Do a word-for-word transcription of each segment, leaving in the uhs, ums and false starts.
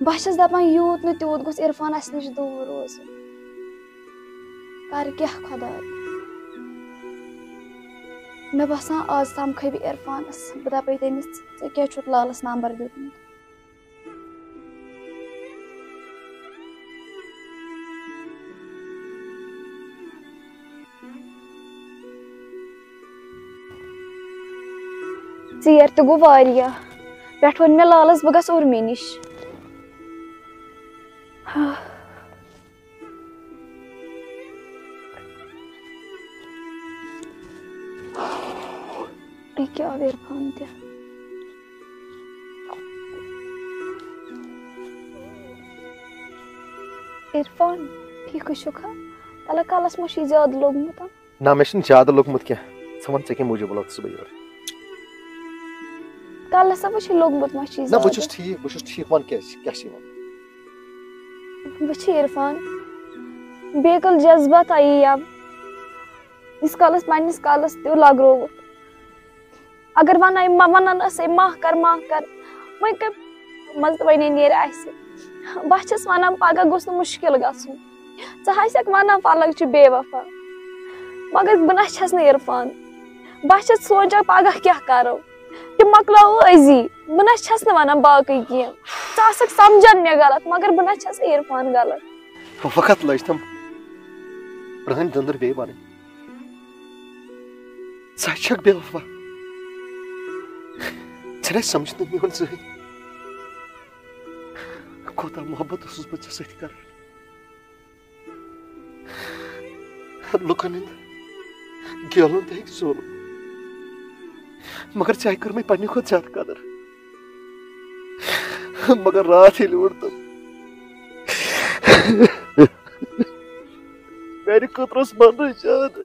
بہٕ چھَس دَپان، یوٗت نہٕ تیوٗت گوٚژھ عرفان اَسہِ نِش دوٗر روزُن۔ کَرٕ کیٛاہ خۄداے؟ مےٚ باسان، آز سَمکھَے بہٕ عرفانَس۔ بہٕ دَپَے تٔمِس، "ژےٚ کیٛازِ چھُتھ لالَس نمبر دیُتمُت؟" ژیر تہِ گوٚو واریاہ۔ پٮ۪ٹھٕ ووٚن مےٚ لالَس، "بہٕ گژھٕ اُرمی نِش۔" أکیٛاہ آو عرفان تہِ۔ عرفان، ٹھیٖکٕے چھُکھا؟ تَلہٕ کَلَس ما چھُے زیادٕ لوٚگمُت؟ نہ، مےٚ چھُنہٕ زیادٕ لوٚگمُت کینٛہہ۔ ژٕ وَن، ژےٚ کَمہِ موٗجوٗب ووتُس بہٕ یور؟ کَلَس ہا وٕچھِ لوٚگمُت ما چھُے نہ، بہٕ زیادٕ؟ چھُس ٹھیٖک، بہٕ چھُس ٹھیٖک۔ وَن، کیٛازِ؟ کیٛاہ چھِ وَنُن؟ وٕچھ عرفان، بیٚیہِ کَل جذبات آیی یَم، ییٖتِس کالَس پنٛنِس کَلَس تہِ لَگرووُتھ۔ اگر وَنَے ما-، وَنان ٲسَے، "ماہ کر، ماہ کر"، وۄنۍ کَمہِ منٛز تہٕ وَنے نیرِ اَسہِ؟ بہٕ چھَس وَنان، پَگاہ گوٚژھ نہٕ مُشکِل گژھُن۔ ژٕ ہاسٮ۪کھ وَنان، "فلک چھُ بے وفا"، مگر بہٕ نہ چھَس نہٕ عرفان۔ بہٕ چھَس سونٛچان، پَگاہ کیٛاہ کَرو؟ تِم مۄکلاوو أزی۔ بہٕ نہ چھَس نہٕ وَنان باقٕے کینٛہہ۔ ژٕ آسَکھ سَمجھان مےٚ غلط، مگر بہٕ نہ چھَس عرفان غلط۔ وقت لٔج تِم پرٛٲنۍ دٔنٛدٕر بیٚیہِ وَنٕنۍ۔ ژٕ چھَکھ بے وفا۔ ژےٚ نَے سَمجھ نہٕ میون زٕہٕنۍ۔ کوٗتاہ محبت اوسُس بہٕ ژےٚ سۭتۍ کران۔ لُکن ہُنٛد گیلُن تہِ ہیٚکہِ ظُلُم، مگر ژےٚ کٔر مےٚ پننہِ کھۄتہٕ زیادٕ قدر۔ مگر راتھ ییٚلہِ ووٚن تہٕ میانہِ خٲطرٕ اوس مرنٕے زیادٕ۔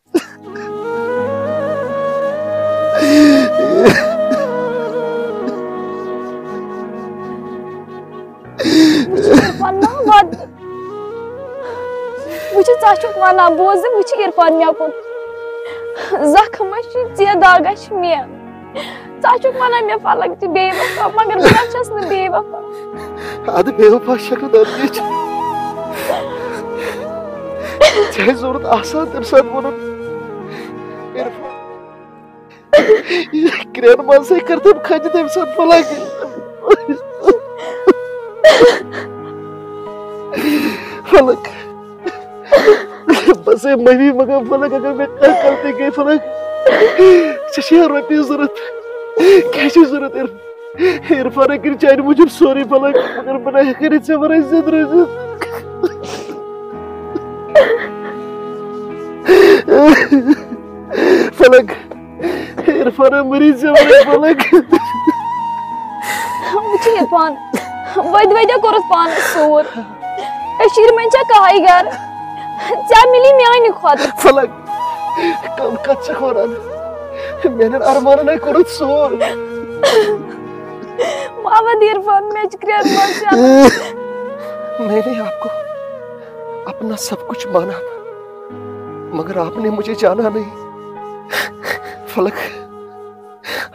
وٕچھ عرفان، نہ وَد۔ وٕچھ، ژٕ چھُکھ وَنان، بوز، وٕچھ عرفان مےٚ کُن۔ زخم ہا چھُے ژےٚ، داغ ہا چھِ مےٚ۔ ژٕ چھُکھ وَنان مےٚ فلک چھِ بے وفا، مگر بہٕ نہ چھَس نہٕ بے وفا۔ اَدٕ بے وفا چھَکھ نہٕ، اَدٕ کیٛاہ چھِ؟ ژےٚ آسہِ ضوٚرَتھ آسان تَمہِ ساتہٕ وَنُن، عرفان۔ یہِ کرٛٮ۪ن منٛزٕے کٔر تٔمۍ کھنٛجہِ تَمہِ ساتہٕ فلک۔ فلک۔ بس ہے معٲفی منٛگان فلک، اگر مےٚ کانٛہہ غلطی گٔے فلک۔ ژےٚ چھےٚ رۄپیہِ ضوٚرَتھ؟ کیٛاہ چھِ ضوٚرَتھ عرفان؟ عرفان کٔرِتھ چانہِ موٗجوٗب سورُے فلک، مگر بہٕ نہ ہٮ۪کہٕ نہٕ ژےٚ وَرٲے زِندٕ روٗزِتھ۔ فلک، عرفانہ مٔری ژےٚ وَرٲے فلک۔ وٕچھ عرفان، ؤدۍ ؤدۍ کوٚرُتھ پانَس سوٗر۔ کٔشیٖرِ منٛز چھا کانٛہہ گرٕ؟ ژےٚ مِلی میانہِ کھۄتہٕ۔ فلک، کم کتھ چھکھ ونان؟ میانٮ۪ن ارمانن ہے کوٚرُتھ سوٗر۔ محمد عرفان، مےٚ چھِ کرٛٮ۪ن منٛز شرم۔ میں نے آپ کو اپنا سب کچھ مانا تھا، مگر آپ نے مجھے جانا نہیں۔ فلک،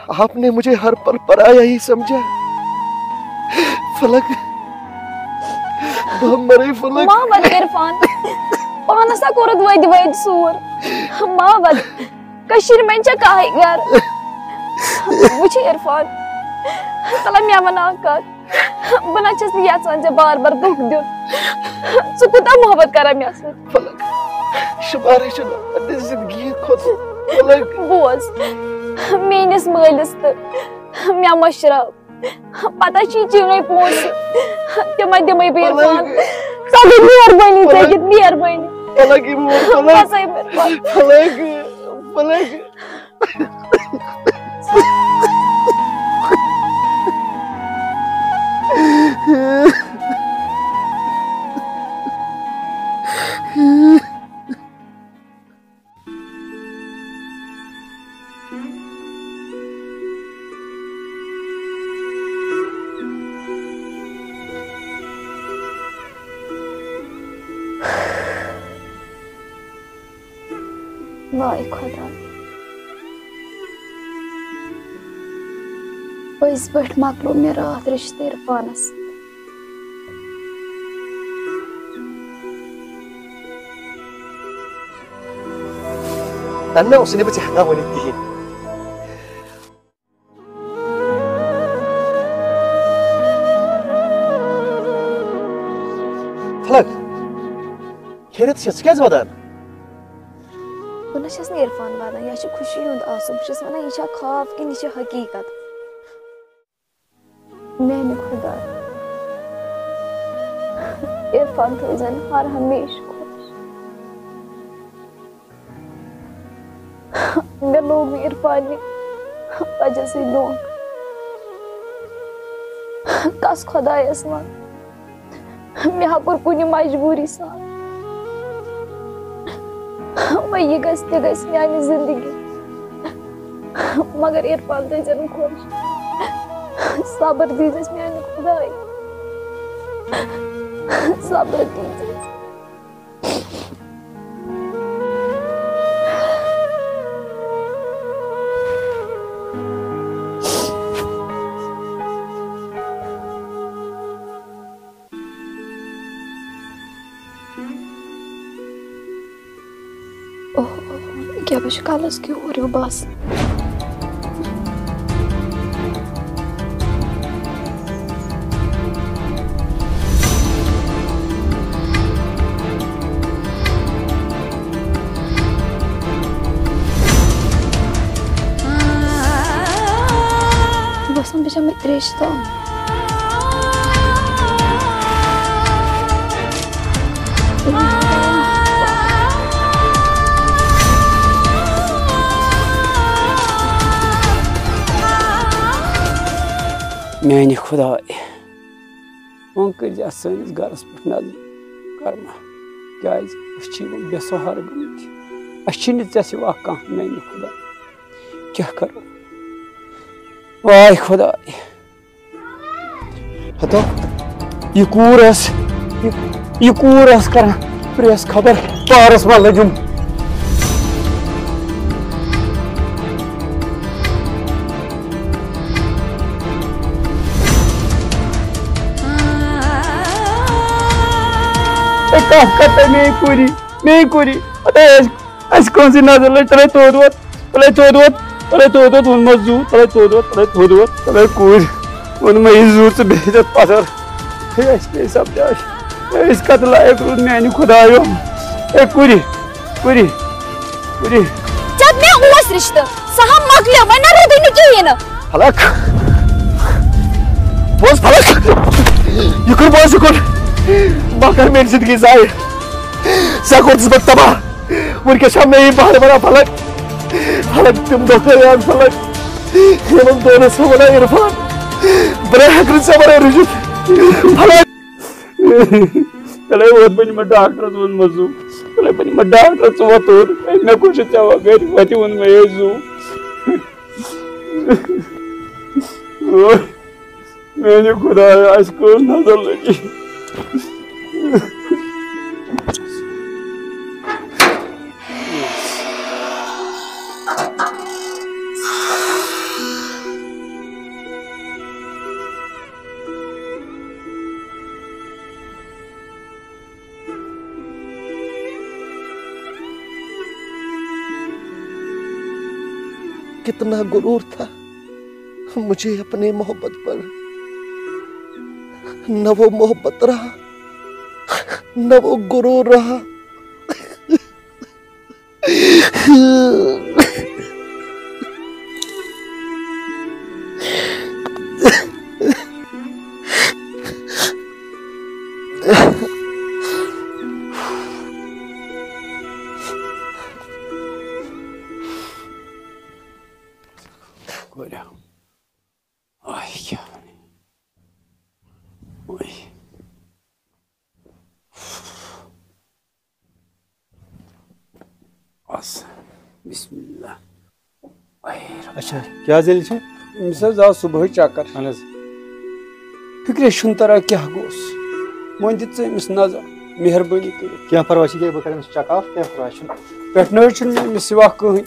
آپ نے مجھے ہر پل پرایا ہی سمجھا۔ فلک، بہٕ مرے فلک۔ محمد عرفان، پانس ہا کوٚرُتھ ؤدۍ ؤدۍ سوٗر۔ محمد، کٔشیٖرِ منٛز چھا کانٛہہ گرٕ؟ وٕچھ عرفان، تَلہ مےٚ وَن اکھ کَتھ۔ بہٕ نہ چھَس نہٕ یَژھان ژےٚ بار بار دُکھ دیُن۔ ژٕ کوٗتاہ محبت کران مےٚ سۭتۍ؟ فلک، شُمارٕے چھُنہٕ پننہِ زندگی کھۄتہٕ فلک۔ بوز، میٲنِس مٲلِس تہٕ مےٚ مٔشراو۔ پتہ چھِ یہِ چٲنۍ پونٛسہٕ، تِمے دِمے بہٕ عرفان۔ فلک۔ ژٕ گٔے مہربٲنی، ژےٚ فلک۔ گٔے مہربٲنی۔ فلک، یہِ ووٚن فلک۔ بس ہے عرفان۔ فلک، فلک۔ واے خۄدا، پٔزۍ پٲٹھۍ مۄکلو مےٚ راتھ رِشتہٕ عرفانَس سۭتۍ۔ تنہٕ اوسُے نہٕ بہٕ ژےٚ ہٮ۪کان ؤنِتھ کِہیٖنۍ۔ فلک، خیریت چھا؟ ژٕ کیٛازِ ودان؟ بہٕ نہ چھَس نہٕ عرفان ودان، یہِ چھِ خوشی ہُنٛد آسُن۔ بہٕ چھَس وَنان، یہِ چھا خواب کِنہٕ یہِ چھِ حقیٖقت؟ میانہِ خۄدایہِ، عرفان تھٲیزٮ۪ن ہر ہمیشہٕ خۄش۔ مےٚ لوٚگ عرفانہِ وجہ سۭتۍ دھوکہٕ۔ کس خۄدایس وَن؟ مےٚ ہا کوٚر کُنہِ مجبوٗری سان۔ وۄنۍ یہِ گژھِ تہِ گژھِ میانہِ زندگی، مگر عرفان تھٲیزٮ۪ن خۄش۔ صبر دیٖزٮ۪س میانہِ خۄدایہِ، صبر دیٖزٮ۪س۔ اوہ، اوہ، یہِ کیٛاہ، بہٕ چھُ کَلَس کیوٗر ہیوٗ باسان۔ باسان بہٕ چھَس مےٚ ترٛیش تام۔ میانہِ خۄداے، وۄنۍ کٔرۍ زِ اَتھ سٲنِس گرس پٮ۪ٹھ نظر کرما، کیازِ أسۍ چھِ یِوان بے سہارٕ گٔمٕتۍ، اَسہِ چھِنہٕ ژےٚ سوا کانٛہہ میانہِ خۄدا، کیٛاہ کرو؟ واے خۄداے۔ ہتو، یہِ کوٗر ٲس، یہِ، یہِ کوٗر ٲس کران پریس، خبر پارس ما لٔجِم۔ اے، کتھ کرتے میٲنۍ کوٗری، میٲنۍ کوٗری، اتے اَسہِ کٲنٛسہِ نظر لٔج، تَلے تھوٚد ووت، تَلے تھوٚد ووت، تَلے تھوٚد ووت، ووٚن مےٚ زوٗ، تَلے تھوٚد ووت، تَلے تھوٚد ووت، تَلے کوٗرۍ۔ ووٚن مےٚ یہِ زوٗ ژٕ بیٚہہِ تَتھ پَتھر۔ ہے، اَسہِ پیٚیہِ سَمجھاوٕنۍ۔ ہے، أسۍ کَتھ لایق روٗد میٛانہِ خۄدایو؟ ہے، کُرِ، کُرِ، کُرِ۔ جب مےٚ اوس رِشتہٕ، سُہ ہا مۄکلیو، وۄنۍ نہ روٗدُے نہٕ کِہیٖنۍ نہٕ۔ فلک۔ بوز فلک۔ یہِ کوٚر بوز، یہِ کوٚر۔ مہ کر میٛانہِ زندگی ضایع۔ ژےٚ کوٚرتھس بہٕ تباہ۔ وٕنکیٚس چھا مےٚ یہِ بار باران فلک؟ فلک، تِم دۄہ کر یاد فلک۔ یِمن دۄہن ٲس مےٚ ونان عرفان، بہٕ نہ ہٮ۪کہٕ نہٕ ژےٚ ورٲے روٗزِتھ۔ فلک۔ تیٚلے ووت بہٕ یِمن ڈاکٹرس ووٚنمُت زُو۔ تیٚلے بہٕ یِمن ڈاکٹرس ژٕ وۄتھ توٚر۔ مےٚ کوٚر چھُ ژےٚ وغٲر وتہِ ووٚن مےٚ یے زُو۔ میانہِ خدایہ، اَسہِ کٔر نظر لٔگی۔ کتنا غرور تھا مجھے اپنے محبت پر، نہ وہ محبت رہا، نہ وہ غرور رہا۔ آے کیٛاہ وَنہِ؟ آے۔ بس۔ بسم اللہ۔ آے رب۔ اچھا، کیٛاہ دٔلیٖل چھِ؟ أمِس حظ آو صُبحٲے چکر۔ اہن حظ۔ فِکرے چھُنہٕ تران کیٛاہ گوٚوس۔ وۄنۍ دِ ژٕ أمِس نظر، مہربٲنی کٔرِتھ۔ کینٛہہ پرواے چھُنہٕ، بہٕ کرٕ أمِس check up، کینٛہہ پرواے چھُنہٕ۔ پٮ۪ٹھٕ نہٕ حظ چھُنہٕ مےٚ أمِس سوا کٕہٕنۍ۔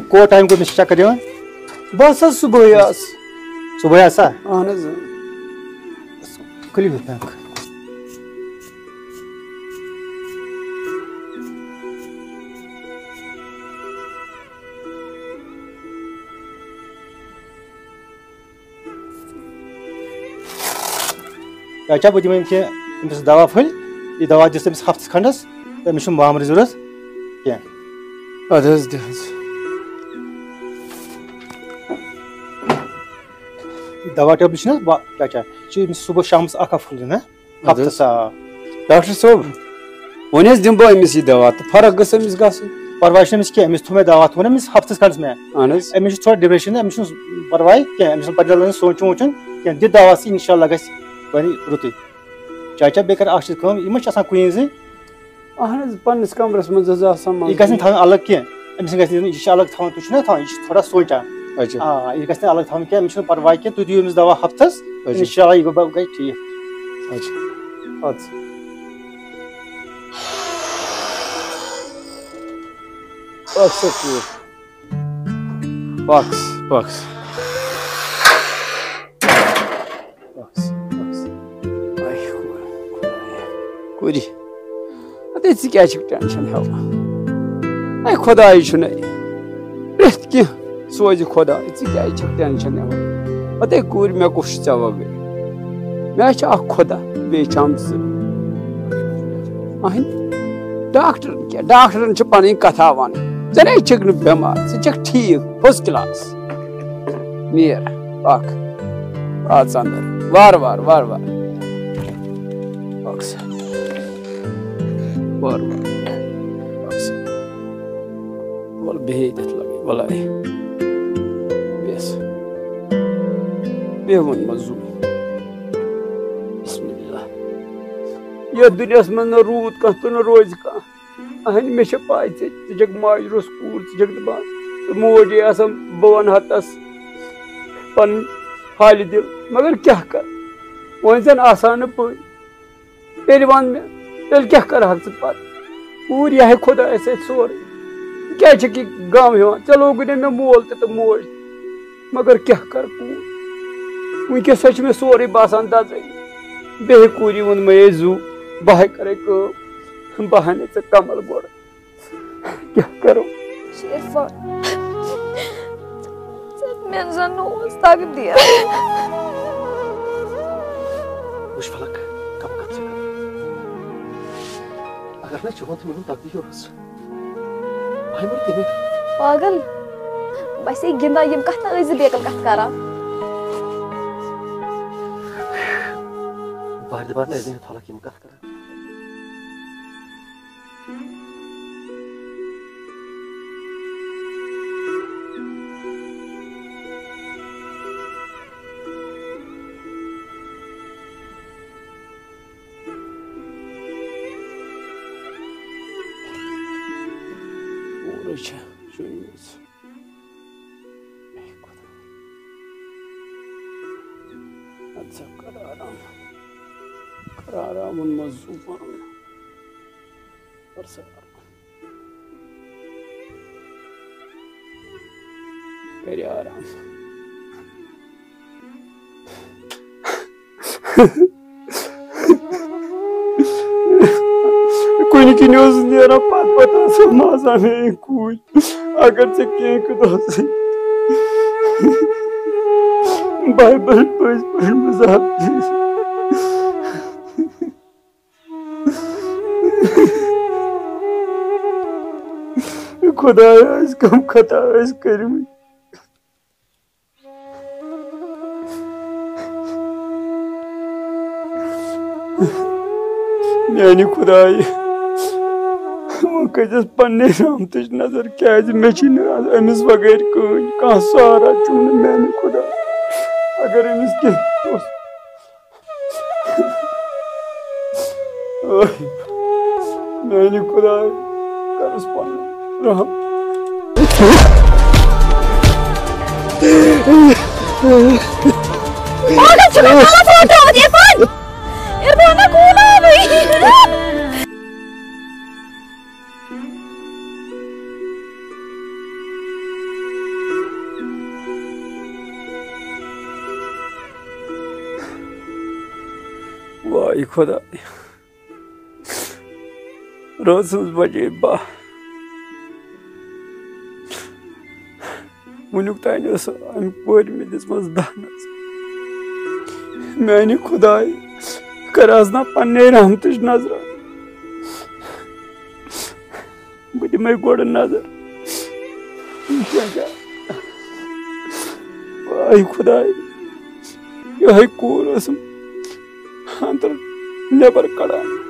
کوٗت ٹایم گوٚو أمِس چکر دِوان؟ بہٕ ہسا صُبحٲے آس۔ صُبحٲے آسا؟ اہن حظ، اۭں۔ کھُلِو یہِ پنکھہٕ۔ چاچا، بہٕ دِمہٕ أمِس کینٛہہ، أمِس دوا پھٔلۍ، یہِ دوا دِژ أمِس ہفتس کھنٛڈس، تہٕ أمِس چھُنہٕ بامرٕچ ضروٗرت کینٛہہ۔ اَدٕ حظ، دِ حظ۔ یہِ دوا ٹیبلِٹ چھِنہٕ حظ با-، چاچا، یہِ چھِ أمِس صُبحس شامس اکھ اکھ پھوٚل دیُن، ہا؟ اَدٕ حظ۔ ہفتس، آ۔ ڈاکٹر صٲب، وۄنۍ حظ دِمہٕ بہٕ أمِس یہِ دوا تہٕ فرق گٔژھ أمِس گژھٕنۍ۔ پرواے چھُنہٕ أمِس کینٛہہ، أمِس تھوٚو مےٚ دوا، تھوٚو نہٕ أمِس ہفتس کھنٛڈس مےٚ۔ اہن حظ۔ أمِس چھُ تھوڑا ڈپریشن، أمِس چھُنہٕ پرواے کینٛہہ، أمِس چھُنہٕ پتہٕ لگان سونٛچُن وونٛچُن کینٛہہ۔ دِ دوا، سُہ انشاءاللہ گژھِ وۄنۍ رُتُے۔ چاچا، بیٚیہِ کر اکھ چیٖز کٲم، یہِ ما چھِ آسان کُنی زٔنۍ؟ اہن حظ، پننِس کمرس منٛز حظ آسان منٛزٕ۔ یہِ گژھِ نہٕ تھاوٕنۍ الگ کینٛہہ، أمِس گژھِ نہٕ، یہِ چھِ الگ تھاوان، تُہۍ چھِو نہ تھاوان، یہِ چھِ تھوڑا سونٛچان۔ اچھا۔ آ، یہِ گژھِ نہٕ الگ تھاوُن کینٛہہ، أمِس چھُنہٕ پرواے کینٛہہ، تُہۍ دِیِو أمِس دوا ہفتس، اچھا۔ انشاءاللہ یہِ گوٚو، گژھِ ٹھیٖک۔ اچھا۔ اَدٕ سا۔ اکھ سا کوٗر۔ پکھ، پکھ۔ بس، بس۔ اے خۄدایا۔ کورِ، اَدے ژٕ کیٛازِ چھُکھ ٹٮ۪نشن ہٮ۪وان؟ اے خۄداے چھُنَے۔ پرٛٮ۪تھ کینٛہہ سوزِ خۄداے، ژٕ کیٛازِ چھَکھ ٹٮ۪نشن ہٮ۪وان؟ اَدے کوٗرِ، مےٚ کُس چھُ ژےٚ وغٲر؟ مےٚ چھُ اکھ خۄدا، بیٚیہِ چھِ آمژٕ۔ اہنہِ، ڈاکٹرن کیٛاہ؟ ڈاکٹرن چھِ پنٕنۍ کتھا ونٕنۍ۔ ژےٚ نے چھِکھ نہٕ بٮ۪مار، ژٕ چھَکھ ٹھیٖک، first class۔ نیر، پکھ۔ اژ اندر۔ وارٕ وارٕ، وارٕ وارٕ۔ پکھ سا۔ وارٕ وارٕ۔ پکھ سا۔ وَلہٕ بیٚہہِ ییٚتٮ۪تھ لگے، وَلہٕ۔ بیٚہہ سا۔ بیٚہہ وۄنۍ مَزٕ۔ بسم اللہ۔ یَتھ دُنیاہَس منٛز نہ روٗد کانٛہہ تہٕ نہ روزِ کانٛہہ۔ اہنہِ، مےٚ چھےٚ پَے، ژےٚ، ژٕ چھَکھ ماجہِ روٚس کوٗر، ژٕ چھَکھ دَپان، تہٕ موج یی آسان، بہٕ وَنہٕ ہا تَس پَنٕنۍ حالہِ دِل، مگر کیٛاہ کَرٕ؟ وۄنۍ زَن آسان نہٕ پٲے۔ تیٚلہِ وَن مےٚ، تیٚلہِ کیٛاہ کَرٕہَکھ ژٕ پَتہٕ؟ کوٗر، یہِ ہے خۄدایَس اَتھِ سورُے۔ ژٕ کیٛازِ چھَکھ یہِ غم ہٮ۪وان؟ ژےٚ لوگُے نہ مےٚ مول تہِ تہٕ موج۔ مگر کیٛاہ کَرٕ کوٗر؟ وٕنکیٚس ہا چھُ مےٚ سورُے باسان دَزٕے۔ بیٚیہِ کوٗرِ ووٚن مےٚ، "ہے زُو، بہٕ ہا کَرَے کٲم، بہٕ ہا نِژٕ کَمَل گۄڈٕ۔" کیٛاہ کَرو؟ شیرفان، ژےٚ مےٚ زَن نہٕ اوس تقدیٖر۔ وٕچھ فلک، کَم کَتھ چھِ کَران۔ اگر نہٕ چون تہٕ میون تقدیٖر اوس، بہٕ ہا مَرٕ تَمے۔ پاگل، بَس ہے گِنٛدان، یِم کَتھ نہٕ ٲسۍ زِ بیکل کَتھ کَران۔ بارِ دُبارٕ نہٕ ٲسۍ زِ فلک یِم کَتھ کَران۔ اورے چھےٚ شۄنٛگمٕژ۔ اے خۄدا۔ اَدٕ سا کر آرام۔ کر آرام، ووٚنمَس زُو پَنُن۔ کر سا آرام۔ کر آرام۔ کُنہِ کِنۍ اوس نیران پتہٕ پتہٕ آسان مزہ میٲنۍ کوٗر۔ اگر ژےٚ کینٛہہ کیُتھ اوسُے، بہٕ ہا بہٕ پٔزۍ پٲٹھۍ مزاق۔ خۄدایا، اَسہِ کَم خطا ٲسۍ کٔرمٕتۍ۔ میانہِ خۄدایہِ، وۄنۍ کٔرۍزٮ۪س پننہِ رحمتٕچ نظر، کیازِ مےٚ چھِنہٕ از أمِس بغٲر کٕہٕنۍ کانٛہہ سہارا چھُم نہٕ میانہِ خۄدایہِ۔ اگر أمِس کینٛہہ اوس، میانہِ خۄدایہِ، کَرُس پَنُن رحم۔ پاگل چھُکھ، غلط روڈ ترٛووُتھ، عرفان! عرفان، نہ کوٗن آوٕے؟ واے خۄداے، رٲژ ہٕنٛز بجے باہ۔ وٕنیُک تام ٲس اَمہِ کورِ مےٚ دِژمٕژ دَہ نظر۔ میٛانہِ خۄدایہِ، کٔر حظ نہ پننہِ رحمتٕچ نظر۔ بہٕ دِمے گۄڈٕ نظر۔ یہِ کیٛاہ چھا؟ واے خداے، یِہوٚے کوٗر ٲسٕم اندرٕ نٮ۪بر کڑان۔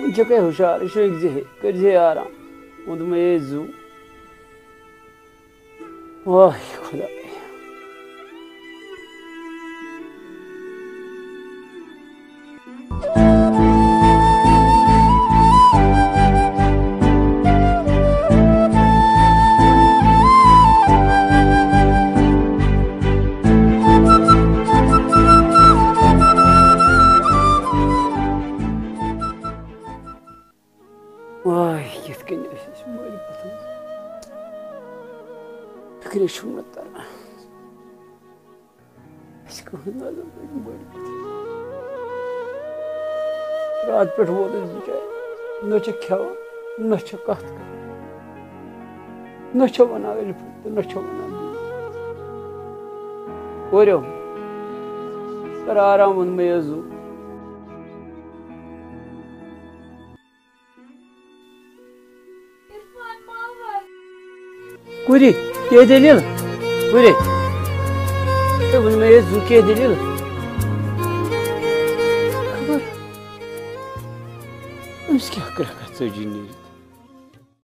وۄنۍ چھکھ ہے ہُشار، شرٛنٛگۍ زِ ہے، کٔرۍ زِ ہے آرام۔ ووٚن دوٚپمَے، "ہے زُو۔" واے خۄداے۔ واے، کِتھ کٔنۍ ٲسۍ أسۍ مٲلۍ پوٚتُس؟ فِکرِ چھُم نہٕ تَران۔ اَسہِ کٕہٕنۍ نظر لٔج مٲلۍ پوٚتُس۔ راتہٕ پٮ۪ٹھ ووت أسۍ بِچارِ۔ نہ چھِ کھٮ۪وان، نہ چھِ کَتھ کَران۔ نہ چھِ وَنان ألفہٕ تہٕ نہ چھِ وَنان بی۔ کوریو، کَر آرام، ووٚن مےٚ یَس زُو۔ کُری، کیٛاہ دٔلیٖل؟ کُری، ہے، ووٚن مےٚ یَس زُو، کیٛاہ دٔلیٖل؟ خبر، أمِس کیٛاہ کرٛکھ ژٔجی نیٖرِتھ؟